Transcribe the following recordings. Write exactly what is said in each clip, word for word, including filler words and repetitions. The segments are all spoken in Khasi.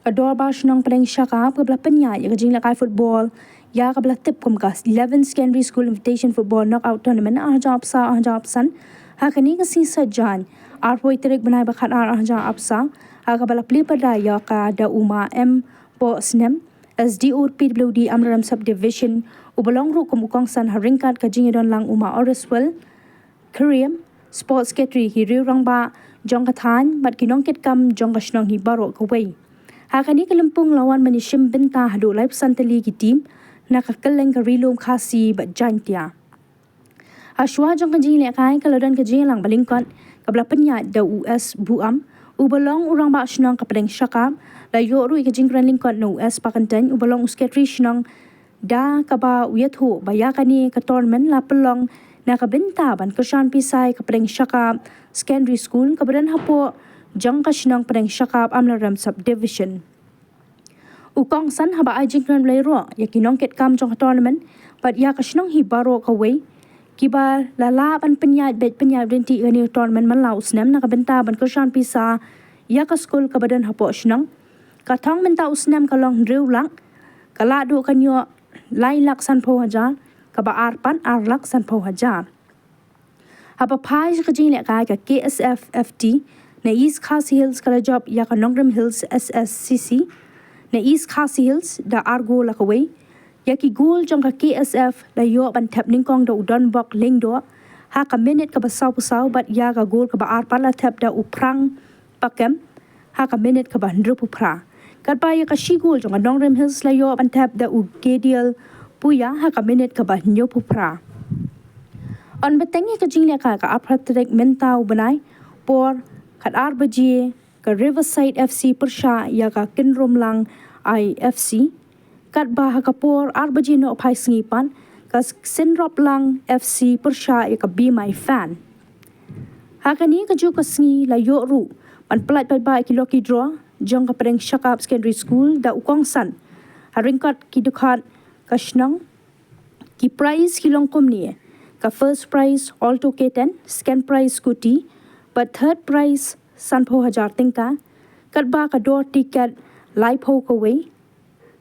Ka Dorbar Shnong Pdeng Shakap kaba la pynïaid ïa ka jinglehkai football ïa kaba la tip kum ka eleven Secondary School Invitation Football Knockout Tournament ar hajar arphew saw ar hajar arphew san ha kane ka sngi Saitjaiñ arphew tarik bnai ba khatar ar hajar arphew saw, ha kaba la plie pyrda ïa ka da u Ma M Pohsnem, S D O P W D Amlarem Subdivision, uba long ruh kum u kongsan ha ryngkat ka jingïadon lang u Ma Oreswell Kyriem, Sports Secretary, ki riew rangbah jong ka thaiñ bad ki nongkitkam jong ka shnong hi baroh kawei. Ha kane ka lympung la wan ban ïashim bynta haduh laiphew san tylli ki team na ka kylleng ka Ri Lum Khasi bad Jaiñtia. Hashwa jong ka jinglehkai ka la don ka jingïalang ba lyngkot kaba la pynïaid da u S Buam, uba long u rangbah shnong ka Pdeng Shakap, la ïoh ruh ïa ka jingkren lyngkot na u S Pakyntein, uba long u Secretary shnong, da kaba u ïathuh ba ïa kane ka tournament la pynlong na ka bynta ban kyrshan pisa ïa ka Pdeng Shakap Secondary School kaba don hapoh jong ka shnong Pdeng Shakap Amlarem Subdivision. U kongsan haba ai jingkren u la ïaroh ïa ki nongkitkam jong ka tournament bad ïa ka shnong hi baroh kawei kiba la lah ban pynïaid beit pynïaid ryntih ïa kane ka tournament man la u snem na ka bynta ban kyrshan pisa ïa ka skul kaba don hapoh shnong. Ka thong mynta u snem ka long hynriew lak, ka la duh kan ïoh lai lak sanphew hajar, kaba ar pat ar lak sanphew hajar. Haba phai sha ka jinglehkai ka K S F F T, na East Khasi Hills ka la jop ïa ka Nongrim Hills S S C C, na East Khasi Hills da ar gol la kawei. Ïa ki gol jong ka K S F la ïoh ban thep nyngkong da u Donbok Lyngdoh ha ka minit kaba sawphew saw bad ïa ka gol kaba ar pat la thep da u Phrang Pakem ha ka minit kaba hynriewphew phra. Katba ïa ka shi gol jong ka Nongrim Hills la ïoh ban thep da u Gediel Puya ha ka minit kaba hynñiewphew phra. Yn bteng ïa ka jinglehkai ka arphew tarik mynta u bnai por khatar baje ka Riverside F C pyrshah ïa ka Kynrumlang I F C. Katba ha ka por ar baje nohphai sngi pat ka Synroplang F C pyrshah ïa ka Be My Fan. Ha kane kajuh ka sngi la ïoh ruh ban pyllait paidbah ïa ki lucky draw jong ka Pdeng Shakap Secondary School da u kongsan ha ryngkat ki dkhot ka shnong. Ki prize ki long kumne: ka first prize Alto K ten, second prize scooty, bad third prize sanphew hajar tyngka, katba ka dor tiket laiphew kawei.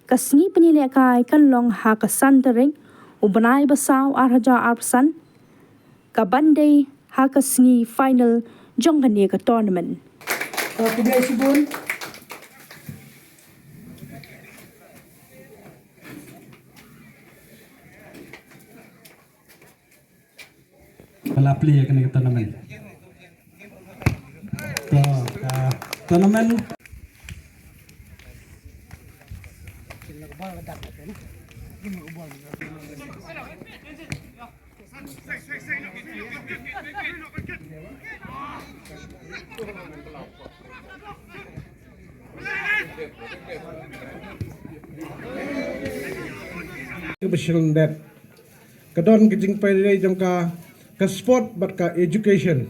Ka sngi pynïalehkai kan long ha ka san tarik u bnai ba saw ar hajar arphew san, kaban dei ha ka sngi final jong kane ka tournament. Ka khublei shibun. Ba la plie ïa kane ka tournament. To, ka tournament. Ka ba shon dep. Ka don ka jingpynrei jong ka, ka sport bad ka education.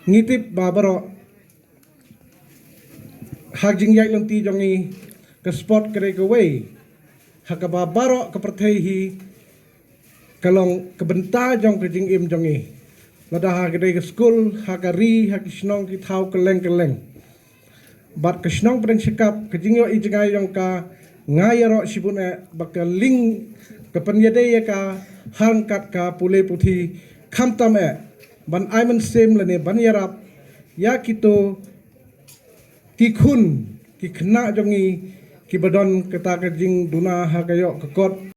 Ngi tip ba baroh ha ka jingïaid lynti jong ngi, ka sport ka dei kawei ha kaba baroh ka pyrthei hi ka long ka bynta jong ka jingim jong ngi. Lada ha ka dei ka skul, ha ka ri, ha ki shnong ki thaw kylleng kylleng. Bad ka shnong Pdeng Shakap, ka jingïohi jngai jong ka, nga ïaroh shibun eh ba ka link, ka pynïadei ïa ka ha ryngkat ka pule puthi, khamtam eh ban ai mynsiem lane ban ïarap ïa kito ki khun ki khynnah jong ngi kiba don kata ka jingduna ha ka ïoh ka kot.